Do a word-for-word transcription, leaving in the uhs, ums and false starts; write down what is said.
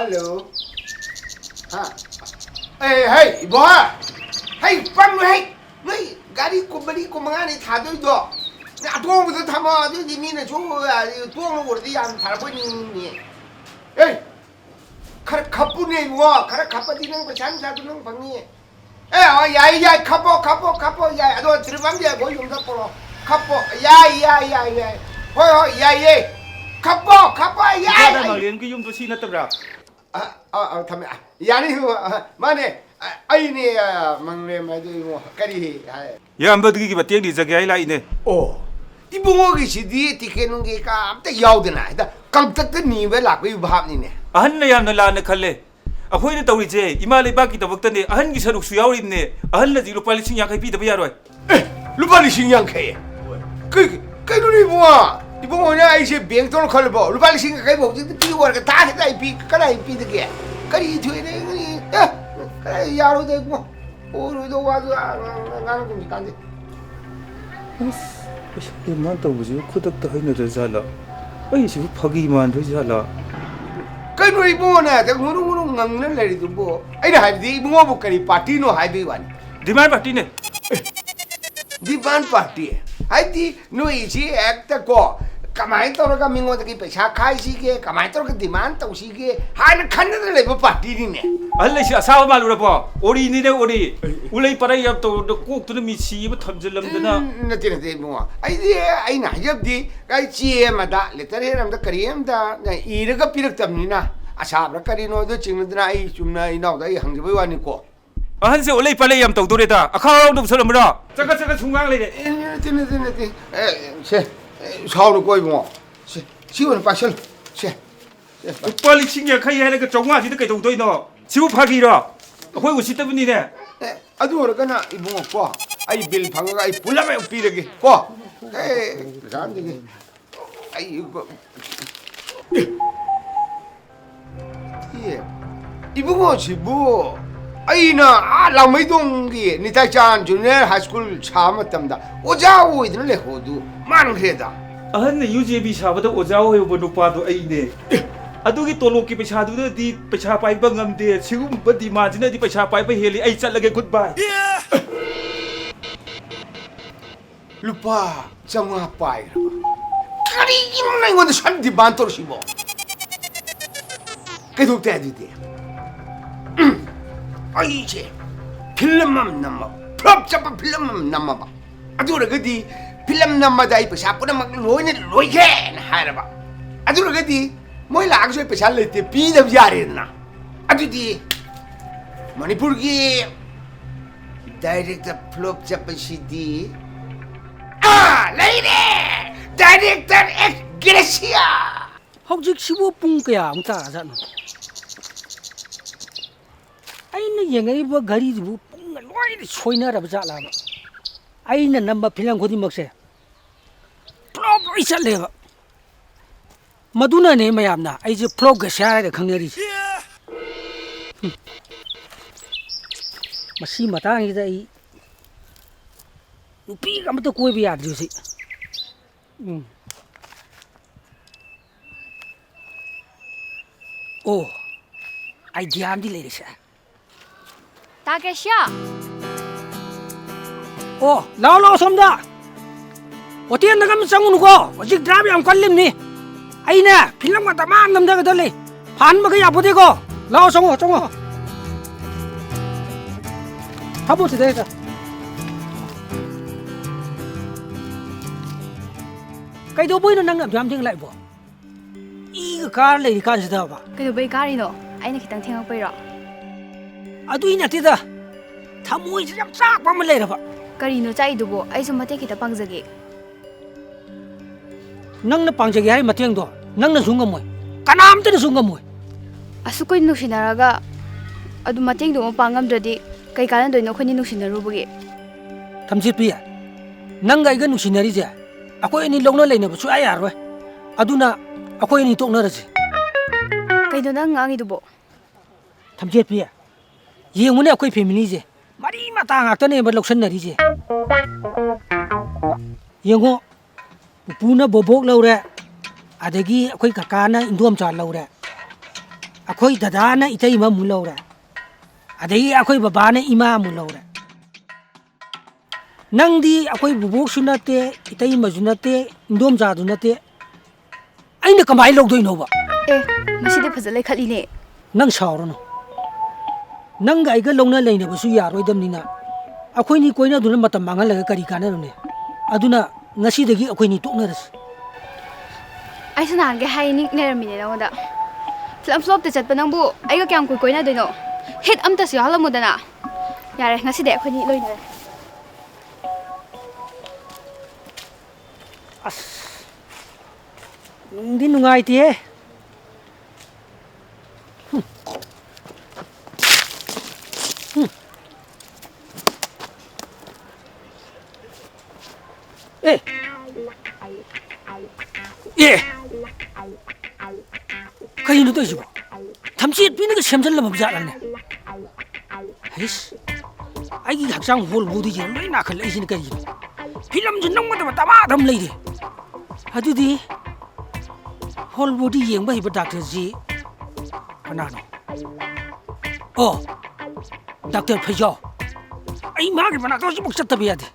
Hello. ꯍꯥ? ꯑꯦ, ꯍꯩ, ꯏꯕꯣ! ꯍꯩ, ꯄꯪꯉꯨ, ꯍꯩ! ꯅꯣꯏ ꯒꯥꯔꯤ ꯀꯨꯟꯃꯔꯤ, ꯀꯨꯟꯃꯉꯥꯅꯤ ꯊꯥꯗꯣꯏꯗꯣ꯫ ꯅꯣꯏ ꯑꯇꯣꯡꯕꯗ ꯊꯝꯃꯣ, ꯑꯗꯨꯏꯗꯤ ꯃꯤꯅꯁꯨ, ꯑ, ꯇꯣꯡꯅ ꯎꯔꯗꯤ ꯌꯥꯝ ꯊꯥꯔꯛꯄꯣꯏ ꯅꯤꯡꯉꯤ꯫ ꯑꯦ, ꯈꯔ ꯈꯞꯄꯨꯅꯦ, ꯏꯕꯨꯡꯉꯣ, ꯈꯔ ꯈꯞꯄꯗꯤ ꯅꯪ ꯄꯩꯁꯥ ꯅꯨꯡꯁꯥꯗꯨ ꯅꯪ ꯐꯪꯅꯤ꯫ ꯑꯦ, ꯑꯣ, ꯌꯥꯏ, ꯌꯥꯏ, ꯈꯞꯄꯣ, ꯈꯞꯄꯣ, ꯈꯞꯄꯣ, ꯌꯥꯏ꯫ ꯑꯗꯣ ꯇ꯭ꯔꯤꯞ ꯑꯝꯗꯤ ꯑꯩꯈꯣꯏ ꯌꯨꯝꯗ ꯄꯨꯔꯛꯑꯣ꯫ ꯈꯞꯄꯣ, ꯌꯥꯏ, ꯌꯥꯏ, ꯌꯥꯏ, ꯌꯥꯏ꯫ ꯍꯣꯏ, ꯍꯣꯏ, ꯌꯥꯏꯌꯦ꯫ ꯈꯞꯄꯣ, ꯈꯞꯄꯣ, ꯌꯥꯏ, ꯏꯆꯥꯗ ꯌꯥꯏ꯫ ꯃꯥꯂꯦꯝꯒꯤ ꯌꯨꯝꯗꯣ ꯁꯤ ꯅꯠꯇꯕ꯭ꯔꯥ? ꯑ, ꯑ, ꯑ, ꯊꯝꯃꯦ꯫ ꯑ, ꯌꯥꯅꯤ, ꯑ, ꯃꯥꯅꯦ꯫ ꯑ, ꯑꯩꯅꯦ, ꯑ, ꯃꯪꯂꯦꯝ ꯍꯥꯏꯗꯣ ꯏꯕꯨꯡꯉꯣ꯫ ꯀꯔꯤ ꯍꯥꯏ? ꯏꯌꯥꯝꯕꯗꯨꯒꯤ ꯃꯇꯦꯡ ꯅꯤꯖꯒꯦ ꯍꯥꯏ ꯂꯥꯛꯏꯅꯦ꯫ ꯑꯣ, ꯏꯕꯨꯡꯉꯣꯒꯤꯁꯤꯗꯤ ꯇꯤꯀꯦꯠ ꯅꯨꯡꯒꯤ ꯀꯥ ꯑꯝꯇ ꯌꯥꯎꯗꯅ ꯍꯦꯛꯇ ꯀꯪꯇꯛꯇ ꯅꯤꯕ ꯂꯥꯛꯄꯒꯤ ꯚꯥꯞꯅꯤꯅꯦ꯫ ꯑꯍꯟꯅ ꯌꯥꯝꯅ ꯂꯥꯟꯅ ꯈꯜꯂꯦ꯫ ꯑꯩꯈꯣꯏꯅ ꯇꯧꯔꯤꯁꯦ ꯏꯃꯥ ꯂꯩꯕꯥꯛꯀꯤꯗꯃꯛꯇꯅꯦ, ꯑꯍꯟꯒꯤ ꯁꯔꯨꯛꯁꯨ ꯌꯥꯎꯔꯤꯕꯅꯦ꯫ ꯑꯍꯜ ꯑꯁꯤ ꯂꯨꯄꯥ ꯂꯤꯁꯤꯡ ꯌꯥꯡꯈꯩ ꯄꯤꯗꯕ ꯌꯥꯔꯣꯏ꯫ ꯑꯦ, ꯂꯨꯄꯥ ꯂꯤꯁꯤꯡ ꯌꯥꯡꯈꯩ? ꯀꯩ-, ꯀꯩꯅꯣꯅꯦ ꯏꯕꯨꯡꯉꯣ? ꯏꯕꯨꯡꯉꯣꯅ ꯑꯩꯁꯦ ꯕꯦꯡꯛꯇꯧꯅ ꯈꯜꯂꯕꯣ? ꯂꯨꯄꯥ ꯂꯤꯁꯤꯡ ꯌꯥꯡꯈꯩ ꯐꯥꯎꯗꯤ ꯄꯤꯌꯨ ꯍꯥꯏꯔꯒ ꯊꯥ ꯈꯤꯇ ꯑꯩ ꯄꯤ-, ꯀꯗꯥꯏ ꯄꯤꯗꯒꯦ? ꯀꯔꯤ ꯊꯣꯛꯑꯦꯅꯦ? ꯑꯦ, ꯀꯗꯥꯏ ꯌꯥꯔꯣꯏꯗ ꯏꯕꯨꯡꯉꯣ? ꯑꯣꯏꯔꯣꯏꯗꯧ ꯋꯥꯗꯨ ꯉꯥꯡ-, ꯉꯥꯡ-, ꯉꯥꯡꯒꯨꯝꯁꯤ ꯀꯥꯟꯗꯦ꯫ ꯑꯁ, ꯄꯩꯁꯥ demand ꯇꯧꯕꯁꯤꯕꯨ ꯈꯨꯗꯛꯇ ꯍꯩꯅꯗꯣꯏ ꯖꯥꯠꯂꯣ? ꯑꯩꯁꯤꯕꯨ ꯐꯥꯒꯤ ꯃꯥꯟꯗꯣꯏ ꯖꯥꯠꯂꯣ? ꯀꯩꯅꯣ ꯏꯕꯨꯡꯉꯣꯅ ꯍꯦꯛꯇ ꯉꯨꯔꯨ ꯉꯨꯔꯨ ꯉꯪꯅ ꯂꯩꯔꯤꯗꯨꯕꯨ? ꯑꯩꯅ ꯍꯥꯏꯕꯗꯤ ꯏꯕꯨꯡꯉꯣꯕꯨ ꯀꯔꯤ ꯄꯥꯔꯇꯤꯅꯣ ꯍꯥꯏꯕꯒꯤ ꯋꯥꯅꯤ꯫ Demand partyꯅꯦ꯫ Demand party? ꯍꯥꯏꯗꯤ ꯅꯣꯏꯁꯤ ꯍꯦꯛꯇ ꯀꯣ, ꯀꯃꯥꯏꯅ ꯇꯧꯔꯒ ꯃꯤꯉꯣꯟꯗꯒꯤ ꯄꯩꯁꯥ ꯈꯥꯏꯁꯤꯒꯦ, ꯀꯃꯥꯏꯅ ꯇꯧꯔꯒ demand ꯇꯧꯁꯤꯒꯦ ꯍꯥꯏꯅ ꯈꯟꯅꯗꯅ ꯂꯩꯕ ꯄꯥꯔꯇꯤꯅꯤꯅꯦ꯫ ꯑꯍꯜ ꯂꯩꯁꯤ ꯑꯁꯥꯕ ꯃꯥꯜꯂꯨꯔꯕꯣ? ꯑꯣꯔꯤꯅꯤꯅꯦ, ꯑꯣꯔꯤ꯫ ꯎꯂꯩ ꯄꯔꯩ ꯌꯥꯝ ꯇꯧꯔꯗ ꯀꯣꯛꯇꯨꯅ ꯃꯤꯁꯤ ꯑꯃ ꯊꯝꯖꯤꯜꯂꯝꯗꯅ꯫ ꯎꯝ, ꯅꯠꯇꯦ, ꯅꯠꯇꯦ, ꯏꯕꯨꯡꯉꯣ꯫ ꯑꯩꯗꯤ, ꯑꯩꯅ ꯍꯥꯏꯖꯕꯗꯤ, ꯑꯩ ꯆꯦ ꯑꯃꯗ, letter head ꯑꯃꯗ, ꯀꯔꯤ ꯑꯃꯗ ꯏꯔꯒ ꯄꯤꯔꯛꯇꯕꯅꯤꯅ, ꯑꯁꯥꯕ꯭ꯔꯥ ꯀꯔꯤꯅꯣ ꯑꯗꯨ ꯆꯤꯡꯅꯗꯅ ꯑꯩ ꯆꯨꯝꯅ ꯏꯅꯥꯎꯗ ꯑꯩ ꯍꯪꯖꯕꯩ ꯋꯥꯅꯤꯀꯣ꯫ ꯑꯍꯟꯁꯦ ꯑꯣꯂꯩ ꯄꯥꯂꯩ ꯌꯥꯝ ꯇꯧꯗꯣꯔꯦꯗ꯫ ꯑꯈꯥ ꯍꯧꯔꯥꯎꯗꯕ ꯁꯣꯜꯂꯝꯕ꯭ꯔꯣ? ꯆꯒꯠ ꯆꯒꯠ ꯁꯨꯝ ꯉꯥꯡ ꯂꯩꯔꯦ꯫ ꯑꯦ, ꯅꯠꯇꯦ, ꯅꯠꯇꯦ, ꯅꯠꯇꯦ꯫ ꯑꯦ, ꯁꯦ, ꯑꯦ, ꯁꯥꯎꯅꯨꯀꯣ ꯏꯕꯨꯡꯉꯣ꯫ ꯁꯦ, ꯁꯤ ꯑꯣꯏꯅ ꯄꯥꯏꯁꯜꯂꯨ꯫ ꯁꯦ, ꯁꯦ, ꯄꯥꯏ-, ꯂꯨꯄꯥ ꯂꯤꯁꯤꯡ ꯌꯥꯡꯈꯩ ꯍꯥꯏꯔꯒ ꯆꯥꯝꯃꯉꯥꯁꯤꯗ ꯀꯩꯗꯧꯗꯣꯏꯅꯣ? ꯁꯤꯕꯨ ꯐꯥꯒꯤꯔꯣ? ꯑꯩꯈꯣꯏ ꯎꯁꯤꯠꯇꯕꯅꯤꯅꯦ꯫ ꯑꯦ, ꯑꯗꯨ ꯑꯣꯏꯔꯒꯅ ꯏꯕꯨꯡꯉꯣ ꯀꯣ, ꯑꯩ ꯕꯤꯜ ꯐꯪꯉꯒ ꯑꯩ ꯄꯨꯂꯞ ꯍꯦꯛ ꯄꯤꯔꯒꯦ ꯀꯣ꯫ ꯑꯦ, ꯀꯥꯟꯗꯒꯤ ꯑꯩ ꯀꯣ-, ꯑꯦ, ꯏꯕꯨꯡꯉꯣꯁꯤꯕꯨ ꯑꯩꯅ ꯑꯥ ꯂꯥꯡꯃꯩꯗꯣꯡꯒꯤ ꯅꯤꯇꯥꯏꯆꯥꯟ ꯖꯨꯅꯤꯌꯔ ꯍꯥꯏ ꯁ꯭ꯀꯨꯜ ꯁꯥꯕ ꯃꯇꯝꯗ ꯑꯣꯖꯥ ꯑꯣꯏꯗꯅ ꯂꯩꯍꯧꯕꯗꯨ ꯃꯥꯟꯈ꯭ꯔꯦꯗ꯫ ꯑꯍꯟꯅ ꯌꯨ ꯖꯦ ꯕꯤ ꯁꯥꯕꯗ ꯑꯣꯖꯥ ꯑꯣꯏꯍꯧꯕ ꯅꯨꯄꯥꯗꯣ ꯑꯩꯅꯦ꯫ ꯑꯦ, ꯑꯗꯨꯒꯤ ꯇꯣꯂꯣꯞꯀꯤ ꯄꯩꯁꯥꯗꯨꯅꯗꯤ ꯄꯩꯁꯥ ꯄꯥꯏꯕ ꯉꯝꯗꯦ꯫ ꯁꯤꯒꯨꯝꯕ demandꯁꯤꯅꯗꯤ ꯄꯩꯁꯥ ꯄꯥꯏꯕ ꯍꯦꯜꯂꯤ꯫ ꯑꯩ ꯆꯠꯂꯒꯦ, good bye꯫ ꯂꯨꯄꯥ ꯆꯥꯝꯃꯉꯥ ꯄꯥꯏꯈ꯭ꯔꯕ? ꯀꯔꯤꯒꯤꯅꯣ ꯅꯪ ꯑꯩꯉꯣꯟꯗ ꯁꯨꯝ demand ꯇꯧꯔꯤꯁꯤꯕꯣ? ꯀꯩꯗꯧ ꯇꯥꯏ ꯑꯗꯨꯗꯤ? ꯎꯝ, ꯑꯩꯁꯦ film ꯑꯃ ꯅꯝꯃꯕ, flop ꯆꯠꯄ film ꯑꯃ ꯅꯝꯃꯕ, ꯑꯗꯨ ꯑꯣꯏꯔꯒꯗꯤ film ꯅꯝꯕꯗ ꯑꯩ ꯄꯩꯁꯥ ꯄꯨꯝꯅꯃꯛ ꯂꯣꯏꯅ ꯂꯣꯏꯈ꯭ꯔꯦꯅ ꯍꯥꯏꯔꯕ, ꯑꯗꯨ ꯑꯣꯏꯔꯒꯗꯤ ꯃꯣꯏ ꯂꯥꯛꯑꯒꯁꯨ ꯑꯩ ꯄꯩꯁꯥ ꯂꯩꯇꯦ, ꯄꯤꯗꯕ ꯌꯥꯔꯦꯗꯅ꯫ ꯑꯗꯨꯗꯤ ꯃꯅꯤꯄꯨꯔꯒꯤ director flop ꯆꯠꯄꯁꯤꯗꯤ, ꯑꯥ, ꯂꯩꯔꯦ! Director ex gratia! ꯍꯧꯖꯤꯛꯁꯤꯕꯨ ꯄꯨꯡ ꯀꯌꯥꯃꯨꯛ ꯇꯥꯔꯖꯥꯠꯅꯣ? ꯑꯩꯅ ꯌꯦꯡꯉꯛꯏꯕ ꯘꯔꯤꯗꯨꯕꯨ ꯄꯨꯡꯒ ꯂꯣꯏꯅ ꯁꯣꯏꯅꯔꯕ ꯖꯥꯠꯂꯕ? ꯑꯩꯅ ꯅꯝꯕ film ꯈꯨꯗꯤꯡꯃꯛꯁꯦ flop ꯂꯣꯏ ꯆꯠꯂꯦꯕ꯫ ꯃꯗꯨꯅꯅꯦ ꯃꯌꯥꯝꯅ ꯑꯩꯁꯦ flop gratia ꯍꯥꯏꯅ ꯈꯪꯅꯔꯤꯁꯦ꯫ ꯍꯨꯝ꯫ ꯃꯁꯤ ꯃꯇꯥꯡꯁꯤꯗ ꯑꯩ ꯅꯨꯄꯤꯒ ꯑꯃꯠꯇ ꯀꯣꯏꯕ ꯌꯥꯗ꯭ꯔꯤ ꯍꯧꯖꯤꯛ꯫ ꯎꯝ꯫ ꯑꯣ, idea ꯑꯃꯗꯤ ꯂꯩꯔꯦꯁꯦ꯫ ꯇꯥ ꯀꯦꯁꯤꯌꯥ! ꯑꯣ, ꯂꯥꯛꯑꯣ, ꯂꯥꯛꯑꯣ, ꯁꯣꯝꯗ꯫ ꯍꯣꯇꯦꯜꯗꯒ ꯑꯃ ꯆꯪꯉꯨꯅꯨꯀꯣ, ꯍꯧꯖꯤꯛ draft ꯌꯥꯝ ꯀꯜꯂꯤꯕꯅꯤ꯫ ꯑꯩꯅꯦ, film ꯉꯥꯛꯇ ꯃꯥ ꯅꯝꯊꯒꯗ ꯂꯩ꯫ ꯐꯥꯍꯟꯕꯒ ꯌꯥꯄꯣꯠꯇꯦꯀꯣ꯫ ꯂꯥꯛꯑꯣ, ꯆꯪꯉꯣ, ꯆꯪꯉꯣ꯫ ꯐꯝꯃꯣ ꯁꯤꯗ ꯍꯦꯛꯇ꯫ ꯀꯩꯗꯧꯕꯩꯅꯣ ꯅꯪ ꯑꯗꯨ ꯌꯥꯝ ꯊꯦꯡꯅ ꯂꯥꯛꯏꯕꯣ? ꯏꯒ ꯀꯥꯔ ꯂꯩꯔꯤ ꯀꯥꯟꯁꯤꯗꯕ꯫ ꯀꯩꯗꯧꯕꯩ ꯀꯥꯔꯤꯅꯣ? ꯑꯩꯅ ꯈꯤꯇꯪ ꯊꯦꯡꯉꯛꯄꯩꯔꯣ? ꯑꯗꯨꯏ ꯅꯠꯇꯦꯗ꯫ ꯊꯃꯣꯏꯁꯦ ꯌꯥꯝ ꯆꯥꯛꯄ ꯑꯃ ꯂꯩꯔꯕ꯫ ꯀꯔꯤꯅꯣ ꯆꯥꯛꯏꯗꯨꯕꯣ? ꯑꯩꯁꯨ ꯃꯇꯦꯡ ꯈꯤꯇ ꯄꯥꯡꯖꯒꯦ꯫ ꯅꯪꯅ ꯄꯥꯡꯖꯒꯦ ꯍꯥꯏꯔꯤ ꯃꯇꯦꯡꯗꯣ ꯅꯪꯅꯁꯨ ꯉꯝꯃꯣꯏ, ꯀꯅꯥꯝꯇꯅꯁꯨ ꯉꯝꯃꯣꯏ꯫ ꯑꯁꯨꯛ ꯀꯨꯏꯅ ꯅꯨꯡꯁꯤꯅꯔꯒ ꯑꯗꯨ ꯃꯇꯦꯡꯗꯣ ꯑꯃ ꯄꯥꯡ ꯉꯝꯗ꯭ꯔꯗꯤ ꯀꯩ ꯀꯥꯟꯅꯗꯣꯏꯅꯣ ꯑꯩꯈꯣꯏꯅꯤ ꯅꯨꯡꯁꯤꯅꯔꯨꯕꯒꯤ? ꯊꯝꯆꯦꯠꯄꯤ, ꯅꯪꯒ ꯑꯩꯒ ꯅꯨꯡꯁꯤꯅꯔꯤꯁꯦ ꯑꯩꯈꯣꯏ ꯑꯅꯤ ꯂꯧꯅ ꯂꯩꯅꯕ ꯁꯨꯡꯌꯥ ꯌꯥꯔꯣꯏ꯫ ꯑꯗꯨꯅ ꯑꯩꯈꯣꯏ ꯑꯅꯤ ꯇꯣꯛꯅꯔꯁꯤ꯫ ꯀꯩꯅꯣ ꯅꯪ ꯉꯥꯡꯉꯤꯗꯨꯕꯣ? ꯊꯝꯆꯦꯠꯄꯤ, ꯌꯦꯡꯉꯨꯅꯦ ꯑꯩꯈꯣꯏ familyꯁꯦ, ꯃꯔꯤ ꯃꯇꯥ ꯉꯥꯛꯇꯅꯦꯕ ꯂꯧꯁꯟꯅꯔꯤꯁꯦ꯫ ꯌꯦꯡꯉꯣ, ꯄꯨꯄꯨꯅ ꯕꯣꯕꯣꯛ ꯂꯧꯔꯦ, ꯑꯗꯒꯤ ꯑꯩꯈꯣꯏ ꯀꯀꯥꯅ ꯏꯟꯗꯣꯝꯆꯥ ꯂꯧꯔꯦ, ꯑꯩꯈꯣꯏ ꯗꯗꯥꯅ ꯏꯇꯩꯃ ꯑꯃꯨꯛ ꯂꯧꯔꯦ, ꯑꯗꯒꯤ ꯑꯩꯈꯣꯏ ꯕꯕꯥꯅ ꯏꯃꯥ ꯑꯃꯨꯛ ꯂꯧꯔꯦ꯫ ꯅꯪꯗꯤ ꯑꯩꯈꯣꯏ ꯕꯨꯕꯣꯛꯁꯨ ꯅꯠꯇꯦ, ꯏꯇꯩꯃꯁꯨ ꯅꯠꯇꯦ, ꯏꯟꯗꯣꯝꯆꯥꯁꯨ ꯅꯠꯇꯦ꯫ ꯑꯩꯅ ꯀꯃꯥꯏꯅ ꯂꯧꯗꯣꯏꯅꯣꯕ? ꯑꯦ, ꯉꯁꯤꯗꯤ ꯐꯖ ꯂꯩꯈꯠꯂꯤꯅꯦ꯫ ꯅꯪ ꯁꯥꯎꯔꯅꯨ꯫ ꯅꯪꯒ ꯑꯩꯒ ꯂꯧꯅ ꯂꯩꯅꯕꯁꯨ ꯌꯥꯔꯣꯏꯗꯕꯅꯤꯅ, ꯑꯩꯈꯣꯏꯅꯤ ꯀꯣꯏꯅꯗꯨꯅ ꯃꯇꯝ ꯃꯥꯡꯍꯜꯂꯒ ꯀꯔꯤ ꯀꯥꯟꯅꯔꯨꯅꯤ? ꯑꯗꯨꯅ ꯉꯁꯤꯗꯒꯤ ꯑꯩꯈꯣꯏꯅꯤ ꯇꯣꯛꯅꯔꯁꯤ꯫ ꯑꯩꯁꯨ ꯅꯍꯥꯟꯒꯩ ꯍꯥꯏ ꯅꯤꯡ ꯂꯩꯔꯝꯃꯤꯅꯦ ꯅꯉꯣꯟꯗ꯫ ꯐꯤꯂꯝ flopꯇ ꯆꯠꯄ ꯅꯪꯕꯨ ꯑꯩꯒ ꯀꯌꯥꯝ ꯀꯨꯏ ꯀꯣꯏꯅꯗꯣꯏꯅꯣ? Hit ꯑꯝꯇꯁꯨ ꯌꯥꯎꯍꯜꯂꯝꯃꯨꯗꯅ꯫ ꯌꯥꯔꯦ, ꯉꯁꯤꯗꯤ ꯑꯩꯈꯣꯏꯅꯤ ꯂꯣꯏꯅꯔꯦ꯫ ꯑꯁ, ꯅꯨꯡꯗꯤ ꯅꯨꯡꯉꯥꯏꯇꯦꯍꯦ꯫ ꯍꯨꯝ꯫ ꯍꯨꯝ꯫ ꯑꯦ꯫ ꯑꯦ꯫ ꯀꯩꯅꯣ ꯇꯧꯔꯤꯁꯤꯕꯣ? ꯊꯝꯆꯦꯠꯄꯤꯅꯒ ꯁꯦꯝꯖꯜꯂꯝꯃꯕ ꯖꯥꯠꯂꯅꯦ? ꯍꯩꯁ, ꯑꯩꯒꯤ ꯍꯛꯆꯥꯡ whole body ꯁꯦ ꯂꯣꯏ ꯅꯥꯈꯠꯂꯛꯏꯁꯤꯅ ꯀꯩꯒꯤꯅꯣ? ꯐꯤꯂꯝꯁꯨ ꯅꯝꯒꯗꯕ ꯗꯃꯥꯗꯝ ꯂꯩꯔꯤ꯫ ꯑꯗꯨꯗꯤ whole body ꯌꯦꯡꯕ ꯍꯩꯕ doctor ꯁꯤ ꯀꯅꯥꯅꯣ? ꯑꯣ, doctor ꯐꯩꯖꯥꯎ꯫ ꯑꯩ ꯃꯥꯒꯤ ꯃꯅꯥꯛꯇ ꯍꯧꯖꯤꯛꯃꯛ ꯆꯠꯇꯕ ꯌꯥꯗꯦ꯫